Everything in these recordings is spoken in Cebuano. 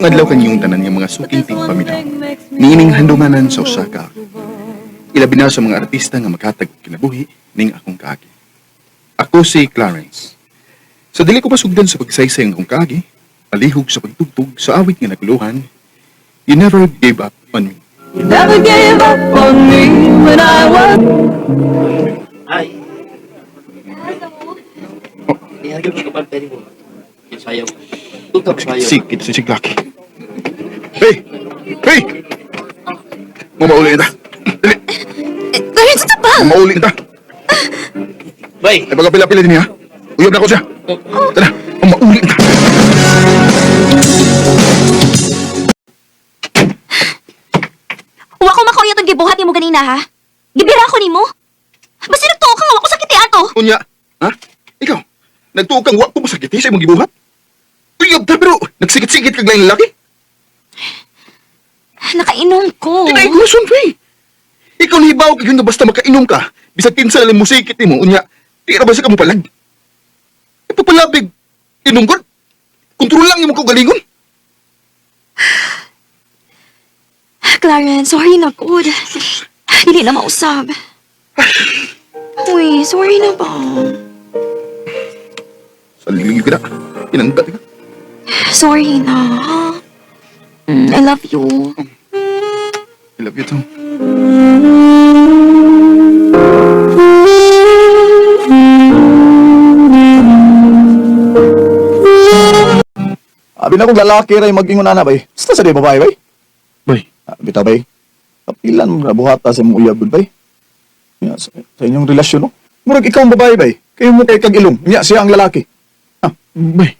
Adlaw kaniyong tanan nga mga suking tigpaminaw. Niining handumanan sa usa ka ilabi na sa mga artista nga makatag og kinabuhi ning akong kaagi. Ako si Clarence. Sa dili ko pasugdan sa pagsaysay ang akong kaagi, palihog sa pagtugtog sa awit nga naguluhan, You Never Gave Up on Me. You never gave up on me when I was. Ay. Sayaw. Sige, kita sa siglaki. Hey! Hey! Mamauli na ta. Dali! Clarence, ito ba? Mamauli na ta. Bay! Ay, pagkapila-pila din niya. Uyab na ko siya. Tara, mamauli na ta. Wa ko makauya itong gibuhat nimo ganina, ha? Gibira ko nimo. Basta nagtuo ka nga, wa ko sakit ato. Unya, ha? Ikaw, nagtuo kang wa ko masakiti sa imong gibuhat? Uyab ta, pero nagsigit-sigit kag lain lalaki. Nakainom ko. Tinay ko rason, pre. Ikaw nahibaw kag yun na basta makainom ka. Bisag kinsa lang mo sikit nimo, unya, di ra ba sa kamupalag? Ipapalabig, inom ko. Kontrol lang imong kaugalingon. Clarence, sorry na good. Dili na mausab. Uy, sorry na ba? Sa lilig ka na. Pinanggat ka. Sorry na. Ha? I love you. I love you too. Abi na kong lalaki ray mag-ingon na bay. Basta sa di babae bay. Bay, Ah, bitaw bay. Kapilan mo na buhata sa imong uyab gud, bay. Ya, sa inyong relasyon no. Murag ikaw ang babae bay. Kayo mo kay kag ilong. Nya siya ang lalaki. Ah, bay.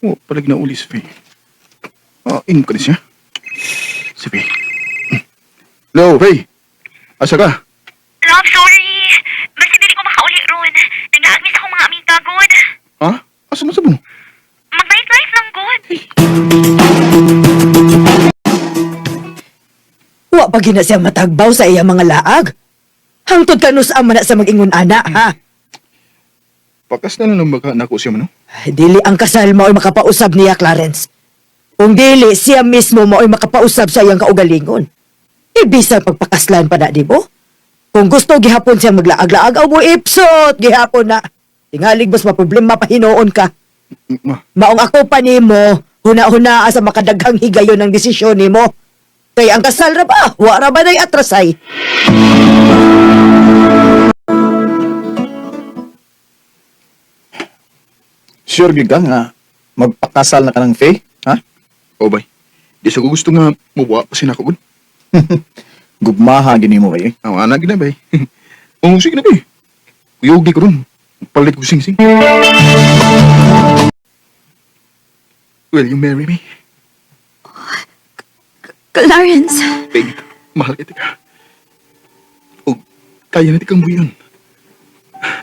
Oh, palag na uli si Faye. Ah, inom ka na siya. Si Faye. Hello, Faye. Asa ka? Love, sorry. Basta dili ko makauli ron. Naglaagmis ako mga amiga, good. Ha? Asa mo sa mo? Mag-nightlife lang, good. Wa pa gina siya matagbaw sa iya mga laag. Hangtod kanus ama na sa mag-ingon ana, ha? Pakas na lang baka nako siya man, no? Ay, dili ang kasal mao'y makapausab niya, Clarence. Kung dili, siya mismo mao'y makapausab sa iyang kaugalingon. Ibisa pagpakaslan pa na, di mo? Kung gusto gihapon siya maglaag-laag, aw mo ipsot, gihapon na. Tingalig mas maproblema pa hinuon ka. Ma, Maong ako pa nimo, huna-huna sa makadaghang higayon ng desisyon nimo. Kay ang kasal ra ba? Wa ra ba na'y atrasay? Sure gyud ka nga magpakasal na ka ng Faye, ha? oh, bay. Di sa ko gusto nga mawa pa siya nako, gud. Gugmaha gini mo bay. Ang anak gina, bay. Oh, sige na, bay. Kuyog di ko ron. Palit ko sing-sing. Will you marry me? Clarence, Babe, mahal kita ka. O, kaya na kang buyon.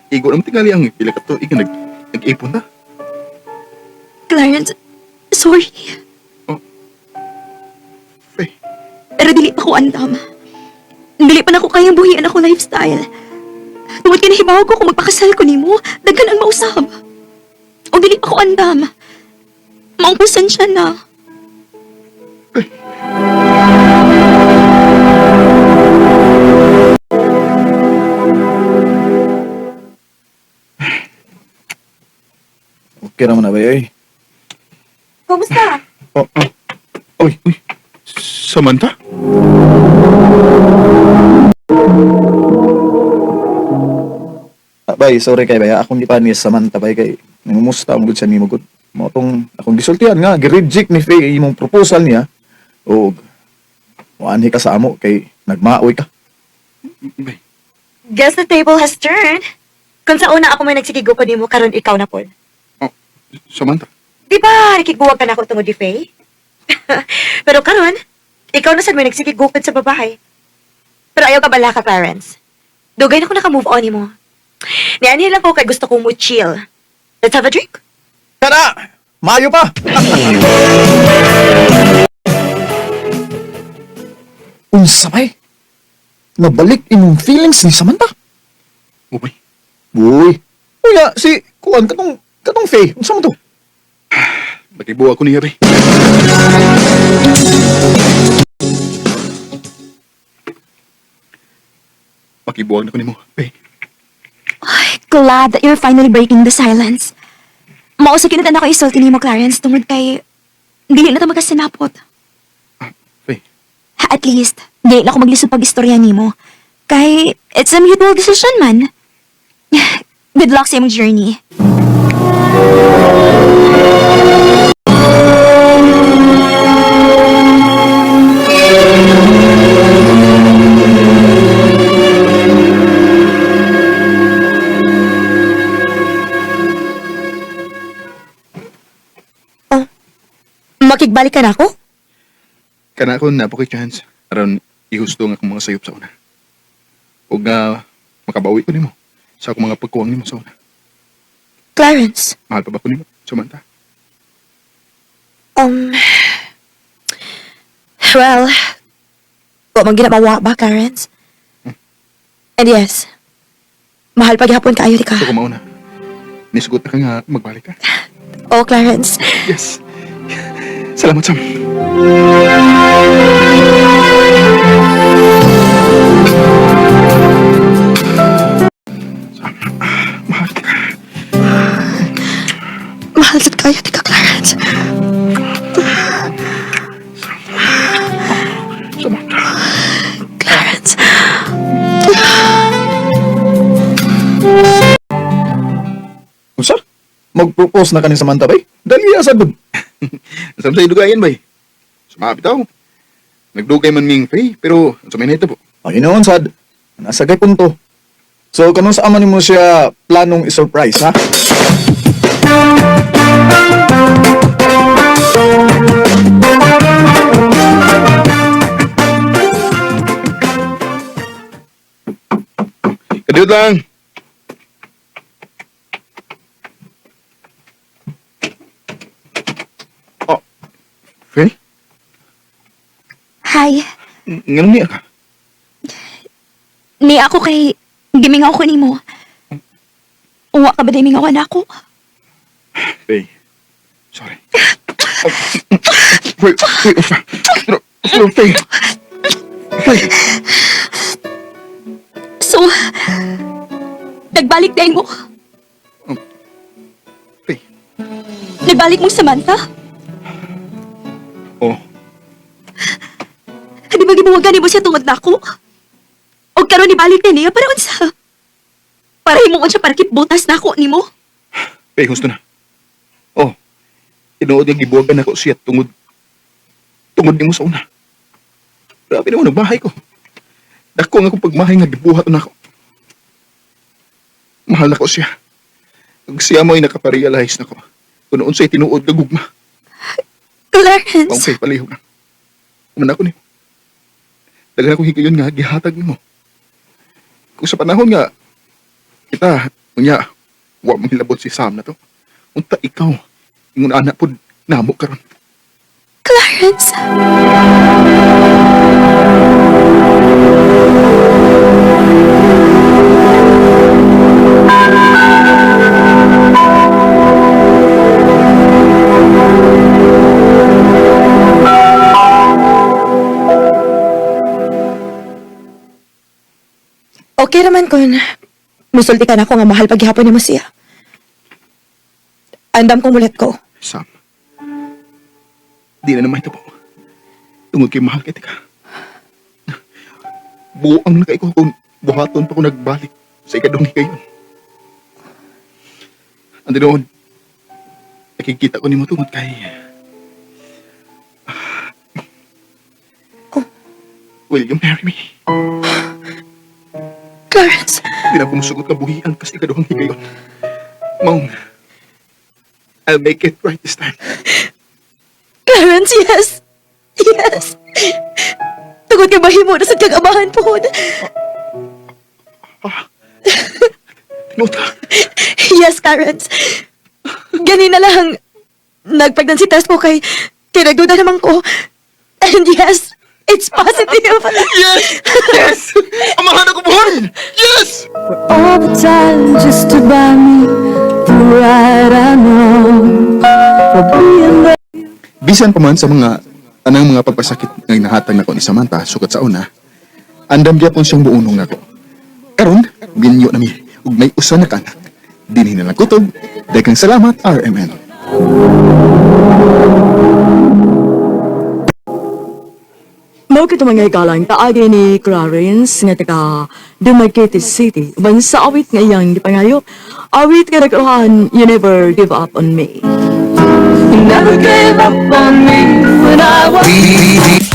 Igo naman tingali ang pila ka to, ikaw nag-ipon ta. Clarence, sorry. Oh. Faye, Pero dili pa ko andam. Dili pa na ko kayang buhian ako lifestyle. Tungod kay nahibaw ko kung magpakasal ko nimo, daghan ang mausab. O dili pa ko andam. Maong pasensya na. Okay ra man na bay oy. Kumusta? Oh, oh. Uy, uy, Samantha? Ah, bay, sorry kay bay. Akong gipan ni Samantha bay kay nangumusta mo gud siya nimo gud. Mo tong akong gisultihan nga gi-reject ni Faye imong proposal niya. Og muanhi ka sa amo kay nagmaoy ka. Bay, Guess the table has turned. Kung sa una ako may nagsigigupad nimo, karon ikaw na po. oh, Samantha. Di ba, nakiguwag ka na ako tungod ni Faye? Pero karon, ikaw na sad may nagsigigupad sa babae. Pero ayaw ka bala ka, Clarence. Dugay na ko naka-move on nimo. Nianhi lang ko kay gusto kong mo chill. Let's have a drink. Kana! Maayo pa! Unsa bay? Nabalik imong feelings ni Samantha? Oh, bay. Uy, Unya, si kuan katong katong Faye, unsa man to? Makibuha ko niya, bay. Makibuwag na ko nimo, bay. Ay, glad that you're finally breaking the silence. Mao sa kinatan ako isulti nimo, Clarence, tungod kay dili na ta magkasinapot. Faye, At least, dili na ako maglisod pag-istorya nimo. Kay it's a mutual decision man. Good luck sa imong journey. Makigbalik ka na ako? Kana ko na po chance aron ihusto nga akong mga sayop sa una. Ug nga makabawi ko nimo sa akong mga pagkuwang nimo sa una. Clarence, Mahal pa ba ko nimo, Samantha? um... Well, wa man ginamawa ba, Clarence? And yes, mahal pa gihapon kaayo di ka. So kumauna. Nisugot na ka nga magbalik ka. Oh, Clarence. Yes. Salamat, Sam. Sam, mahal ka. Mahal sad kaayo di ka, Clarence. Samantha. Clarence. Unsa? Mag-propose na kaning Samantha bay? Dali sa gud. Sam sa idugayan, bay. Sumabit ako. Nagdugay man ming Faye, pero sa may po. Ang inoon sad. Nasa kay punto. So kanus ama nimo siya planong i-surprise ha? Kadiyot lang. Oh, Faye? Hi. Nganong niya ka? Ni ako kay gimingaw ko nimo. Uwa ka ba di mingawan ako? Faye, sorry. Oh, Faye, Faye, pero, pero Faye. Faye, So, nagbalik din mo. Faye. Nagbalik mo Samantha? Oh, Di ba gibuwagan nimo siya tungod nako? Og karon ibalik din niya para unsa? Para himuon siya para butas nako nimo. Faye, gusto na. Oh, tinuod nga gibuwagan ako siya tungod, tungod nimo sa una. Grabe naman, nagmahay ko. Dako nga akong pagmahay nga gibuhat na ako. Mahal na ko siya. Ug siya mo'y nakaparealize na ko. Kung unsay tinuod nga gugma. Clarence, Okay, palihog na. Umana ko nimo. Daghan akong higayon nga gihatag nimo. Kung sa panahon nga kita unya wa man hilabot si Sam na to. Unta ikaw ingon ana pud namo karon. Clarence. Okay raman kun musulti ka na ako nga mahal paghihapon nimo siya. Andam kong mulit ko. Sam. Di na naman ito po. Tungod kay mahal kita ka. Buang na kay ko kung buhaton pa ko nagbalik sa ikadong higayon. Ang tinuod, nakikita ko nimo tungod kay... Oh. Will you marry me? Clarence, Di na kumusugot ka buhian kasi ikaduhang higayon. Maong, I'll make it right this time. Clarence, yes. Yes. Tungod kay mahimo na sad kag amahan pod. Tinuod ka. Yes, Clarence. Gani na lang. Nag-pregnancy test ko kay nagduda naman ko. And yes, It's positive. Yes! Yes! Amahan ako buhon! Yes! All the time just to buy me the ride I know. For being there. Bisan pa man sa mga anang mga pagpasakit nga nahatag nako ni Samantha sukad sa una, andam gyapon siyang buunong nako. Karon, binyo na mi ug may usa na ka anak. Dinhi na lang kutob. Daghang salamat, RMN. Mao kito mga igalang kaagi ni Clarence nga taga Dumaguete City. Uban sa awit nga iyang gipangayo. Awit nga nagkaroon, You Never Give Up on Me. You never gave up on me when I was.